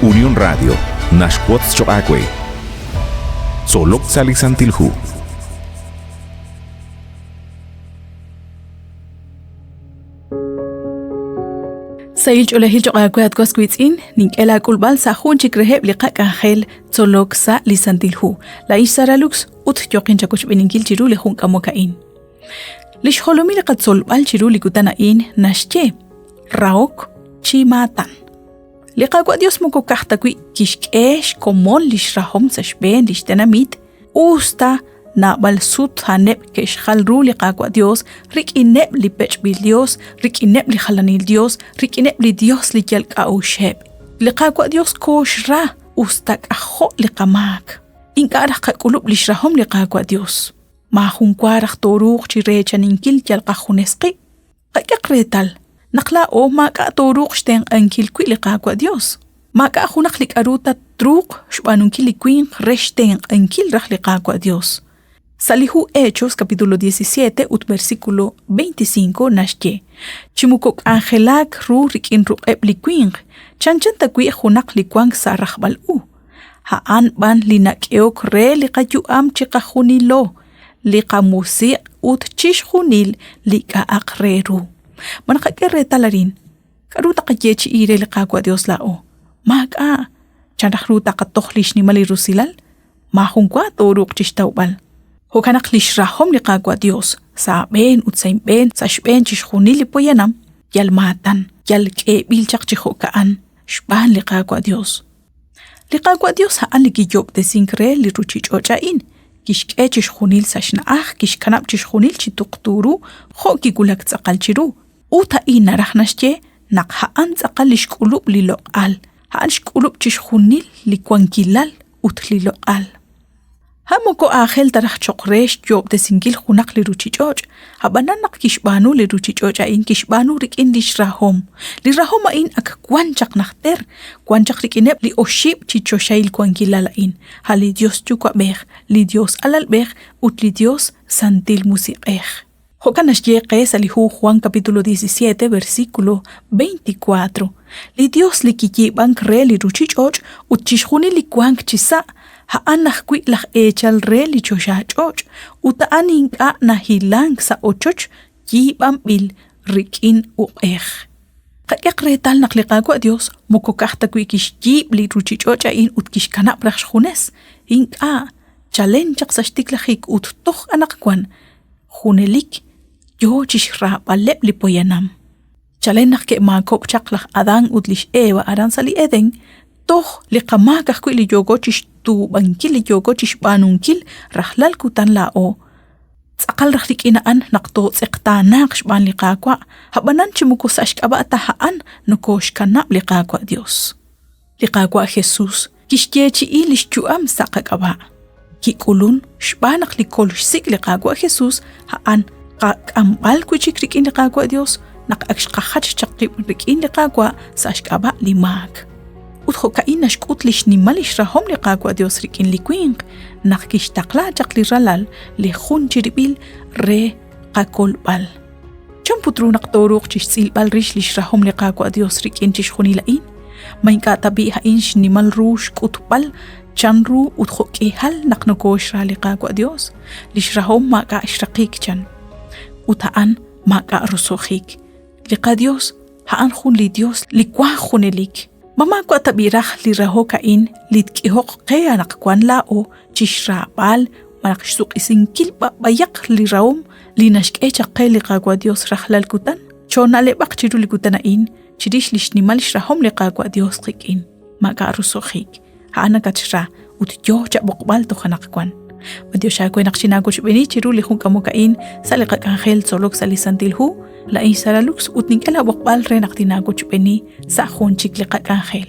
Unión Radio naxwotz choq' aawe. Tzolok sa' li Santil Hu. Sahil ch'oolejil choq' aawe at was wiitz'in, nink'e laak'ulb'al sa' jun chik reheb' li qak'anjel tzolok sa' li Santil Hu. Laa'in xSara Lux ut yooqin chawochb'eeninkil chiru li jun k'amok a'in. Li xjolomil li qatzolb'al chiru li kutan a'in naxye rahok chi maatan. Li Qaawa' Dios moko ka'aj ta wi' kixk'e xkomon li xrahom sa' xb'een li xtenamit, us ta naab'al sut a'aneb' ke'xjal ru li Qaawa' Dios rik'ineb' li pech'b'il dios, rik'ineb' li jalanil dios, rik'ineb' li dios li yal k'a'uxeb'. Li Qaawa' Dios kooxra us ta k'ajo' li qamaak. Ink'a' raj qak'ulub' li xrahom li Qaawa' Dios. Maajunwa raj tooruuq chi reechaninkil yal qajunes qib'. Qak'ehaq reetal naq laa'o maak'a' tooruuq xtenq'ankil wi' li Qaawa' Yos. Maak'a' junaq li k'aru ta truuq xb'aanunkil li winq re xtenq'ankil raj li Qaawa' Yos. Sa' li hu Hechos capítulo 17 ut versículo 25 naxye, Chi moko k'anjelaak ru rik'in ruq'eb' li winq, chanchan tawi' junaq li wank sa' rajb'al u. A'an b'an li nak'ehok re li qayu'am chiqajunilo, li qamusiq' ut chixjunil li k'a'aq re ru. Ma naqak'e reetal arin? K'aru taqayeechi'i re li Qaawa' Dios laa'o? Maak'a'. Chan raj ru taqatoj li xnimal li rusilal? Maajun wa tooruuq chixtawb'al. Jo'kan naq lix rahom li Qaawa' Dios sa' aab'een ut sa' inb'een sa' xb'een chixjunil li poyanam yal maatan, yal k'eeb'il chaq chi jo'ka'an xb'aan li Qaawa' Dios. Li Qaawa' Dios a'an li kiyoob'tesink re li ruuchich'och' a'in, kixk'e chixjunil sa' xna'aj, kixkanab' chixjunil chi tuqtu ru jo' kiwulak tz'aqal chiru. Ut a'in naraj naxye naq a'an tz'aqal li xk'ulub' li loq'al, a'an xk'ulub' chixjunil li wankilal ut li loq'al. A' moko aajel ta raj cho'q re xyoob'tesinkil junaq li ruuchich'och', ab'anan naq kixb'aanu li ruuchich'och' a'in kixb'aanu rik'in li xrahom. Li rahom a'in ak wan chaq najter, wan chaq rik'ineb' li oxib' chi choxahil wankilal a'in, a' li Yos Yuwa'b'ej, li Yos Alalb'ej ut li Yos Santil Musiq'ej. Jo'kan naxye qe sa' li hu Juan capítulo 17 versículo 24, Li Dios li kiyiib'ank re li ruuchich'och' ut chixjunil li wank chisa', a'an ajwi' laj eechal re li choxach'och' ut a'an ink'a' nahilank sa' ochoch yiib'anb'il rik'in uq'ej. Qak'ehaq reetal naq li Qaawa' Dios moko ka'aj ta wi' kixyiib' li ruuchich'och' a'in ut kixkanab' raj xjunes, ink'a', chalen chaq sa' xtiklajik ut toj anaqwan, junelik yo chi xraab'aleb' li poyanam. Chalen naq ke'maakob'k chaq laj Adán ut lix Eva aran sa' li Edén, toj li qamaak ajwi' li yooko chi xtuub'ankil li yooko chi xb'aanunkil rajlal kutan laa'o. Tz'aqal raj rik'in a'an naq tootz'eqtaanaaq xb'aan li Qaawa', ab'anan chi moko sa' xk'ab'a' ta a'an nokooxkanab' li Qaawa' Yos. Li Qaawa' Jesús kixyeechi'i li xyu'am sa' qak'ab'a'. Kik'ulun xb'aan naq li kolxsik' li Qaawa' Jesús a'an qak'amb'al wi' chik rik'in li Qaawa' Dios naq ak xqajach chaq qib' rik'in li Qaawa' sa' xk'ab'a' li maak. Ut jo'ka'in naxk'ut li xnimal li xrahom li Qaawa' Dios rik'in li winq naq kixtaqla chaq li Ralal li jun chirib'il re qakolb'al. Chan put ru naq tooruuq chixtz'ilb'al rix lix rahom li Qaawa' Dios rik'in chixjunil a'in? Ma ink'a' tab'i' a'in xnimal ru xk'utb'al chan ru ut jo' k'ihal naq nokooxra li Qaawa' Dios? Lix rahom maak'a' xraqik chan. Ut a'an maak'a' roso'jik. Li qaDios a'an jun li Dios li wank junelik. Ma maawa' tab'i' raj li rahok a'in li tk'ehoq qe anaqwan laa'o chi xraab'al malaj xsuq'isinkil b'ab'ayaq li rahom li naxk'e chaq qe li Qaawa' Dios rajlal kutan? Choona'leb'aq chiru li kutan a'in chirix li xnimal xrahom li Qaawa' Dios qik'in. Maak'a' roso'jik. A'an nakatxra ut yoo chab'oqb'al toj anaqwan. B'antiox aawe naq xinaawochb'eeni chiru li jun k'amok a'in sa' li qak'anjel tzolok sa' li Santil Hu. Laa'in xSara Lux ut nink'e laab'oqb'al re naq tinaawochb'eeni sa' jun chik li qak'anjel.